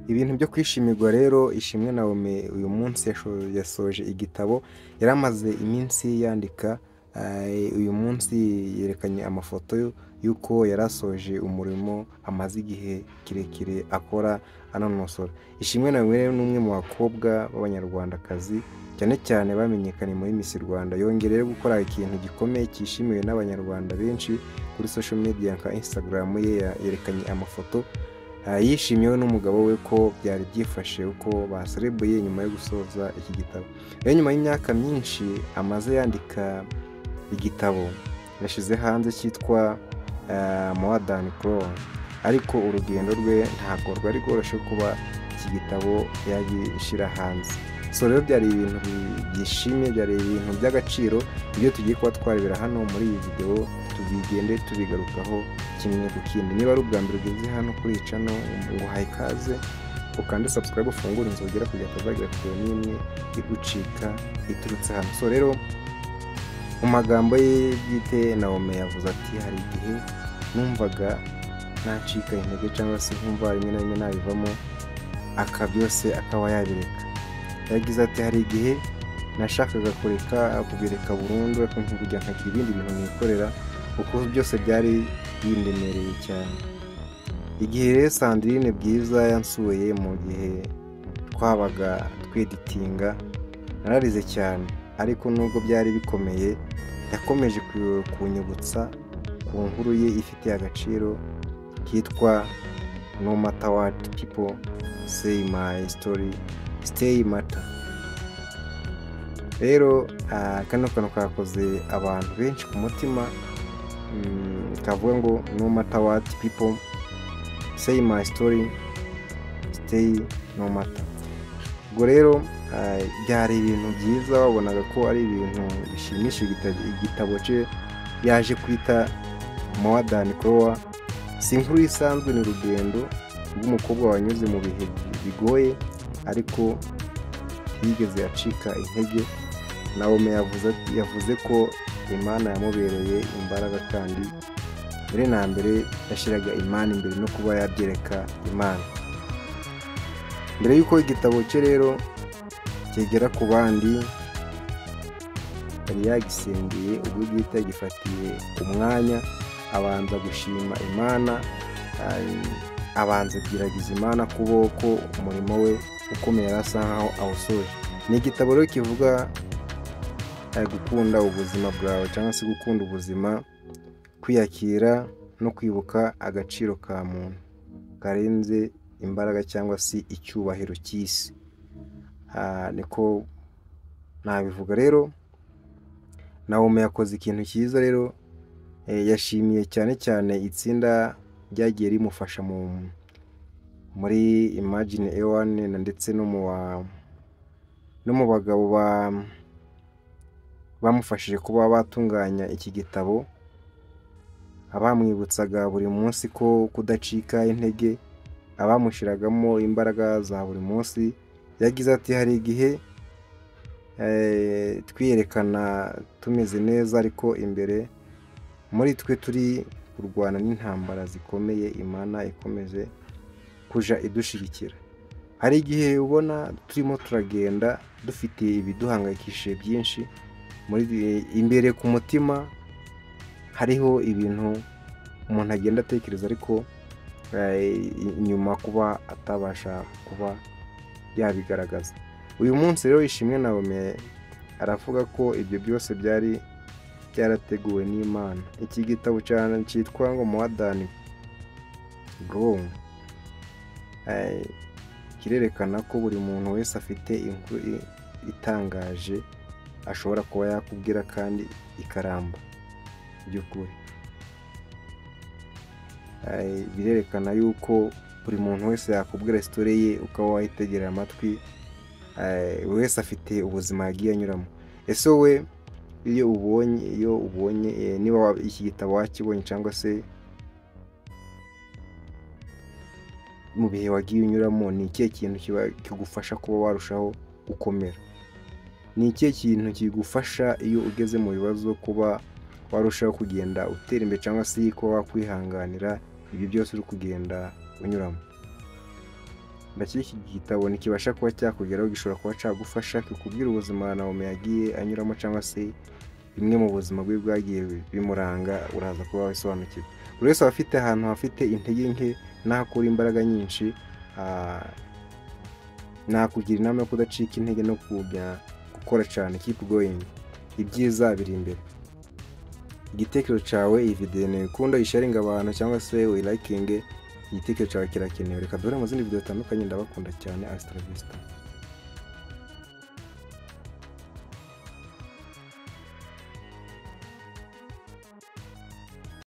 Ibintu byo kwishimirwa rero, Ishimwe Naomie uyu munsi yasoje igitabo yari amaze iminsi yandika. Uyu munsi yerekanye amafoto y'uko yari asoje umurimo amaze igihe kirekire akora anonosora. Ishimwe Naomie rero ni umwe mu bakobwa b'abanyarwandakazi cyane cyane bamenyekanye muri Miss Rwanda. Yongeye rero gukora ikintu gikomeye cyishimiwe n'abanyarwanda benshi kuri social media nka Instagram ye, yerekanye amafoto yishimiwe n'umugabo we ko byari byifashe uko baserebuye nyuma yo gusoza iki gitabo. Rero nyuma y'imyaka myinshi amaze yandika igitabo yashyize hanze cyitwa More Than Glory, ariko urugendo rwe ntabwo rwari rworoshye kuba iki gitabo yagishyira hanze. So rero byari ibintu byishimye, byari ibintu by'agaciro, ibyo tugiye kuba twarebera hano muri iyi video, tubigende tubigarukaho kimwe ku kindi. Niba ari ubwa mbere ugeze hano kuri iyi channel, nguhaye ikaze, ukande subscribe, ufungure inzogera kugira ngo utazagira video n'imwe igucika iturutse hano. So rero mu magambo ye bwite, Naomie yavuze ati: "Hari igihe numvaga nacika intege cyangwa se nkumva rimwe na rimwe nabivamo," aka byose akaba yabireka. Yagize ati: "Hari igihe nashakaga kureka, kubireka burundu, ariko nkujya nkagira ibindi bintu nikorera, kuko byose byari bindemereye cyane." Igihe rero Sandrine Bwiza yansuye mu gihe twabaga tweditinga, nararize cyane, ariko nubwo byari bikomeye yakomeje kunyibutsa ku nkuru ye ifitiye agaciro kitwa "No matter what people say, my story stay matter." Rero kano kantu kakoze abantu benshi ku mutima, kavuga ngo "No matter what people say, my story stay no matter." Ubwo rero byari ibintu byiza, wabonaga ko ari ibintu bishimishije. Igitabo cye yaje kwita More Than Glory si inkuru isanzwe, ni urugendo rw'umukobwa wanyuze mu bihe bigoye ariko ntiyigeze acika intege. Naomie yavuze ko Imana yamubereye imbaraga, kandi mbere na mbere yashyiraga Imana imbere no kuba yabyereka Imana. Mbere y'uko igitabo cye rero kigera ku bandi, yari yagisengeye ubwo bwite, yagifatiye umwanya, abanza gushima Imana, abanza kwiragiza Imana kubo ko umurimo we ukomeye yari asa nkaho awusoje. Ni igitabo rero kivuga gukunda ubuzima bwawe cyangwa se gukunda ubuzima, kwiyakira no kwibuka agaciro ka muntu karenze imbaraga cyangwa se icyubahiro cy'isi. Niko nabivuga. Rero Naomie yakoze ikintu cyiza rero, yashimiye cyane cyane itsinda ryagiye rimufasha muri Imagine A1 ndetse no mu bagabo bamufashije kuba batunganya iki gitabo, abamwibutsaga buri munsi ko kudacika intege, abamushyiragamo imbaraga za buri munsi. Yagize ati: "Hari igihe twiyerekana tumeze neza, ariko imbere muri twe turi kurwana n'intambara zikomeye. Imana ikomeje kuja idushyigikira." Hari igihe ubona turimo turagenda dufite ibiduhangayikishije byinshi, muri imbere ku mutima hariho ibintu umuntu agenda atekereza, ariko inyuma kuba atabasha kuba yabigaragaza. Uyu munsi rero Ishimwe Naomie aravuga ko ibyo byose byari byarateguwe n'Imana. Iki gitabo cyane cyitwa ngo More Than Glory kirerekana ko buri muntu wese afite inkuru itangaje ashobora kuba yakubwira kandi ikaramba by'ukuri. Birerekana yuko buri muntu wese yakubwira story ye ukaba wayitegera amatwi. Buri wese afite ubuzima yagiye anyuramo. Ese wowe iyo ubonye, niba iki gitabo wakibonye cyangwa se mu bihe wagiye unyuramo, ni ikihe kintu kigufasha kuba warushaho gukomera? Ni ikihe kintu kigufasha iyo ugeze mu bibazo kuba warushaho kugenda utera imbere cyangwa se kuba wakwihanganira ibi byose uri kugenda unyuramo? Ndakeka iki gitabo nikibasha kuba cyakugeraho, gishobora kuba cyagufasha kikubwira ubuzima Naomi yagiye anyuramo, cyangwa se bimwe mu buzima bwe bwagiye bimuranga, uraza kuba wabisobanukirwa. Buri wese aba afite ahantu hafite intege nke n'aho akura imbaraga nyinshi. Nakugira inama yo kudacika intege no kujya gukora cyane. Keep going, ibyiza biri imbere. Igitekerezo cyawe, iyi video ntikunda, uyisharinga abantu cyangwa se uyilikinge. Igitekerezo cyawe kirakenewe. Reka duhure mu zindi video zitandukanye. Ndabakunda cyane. Hasta la vista.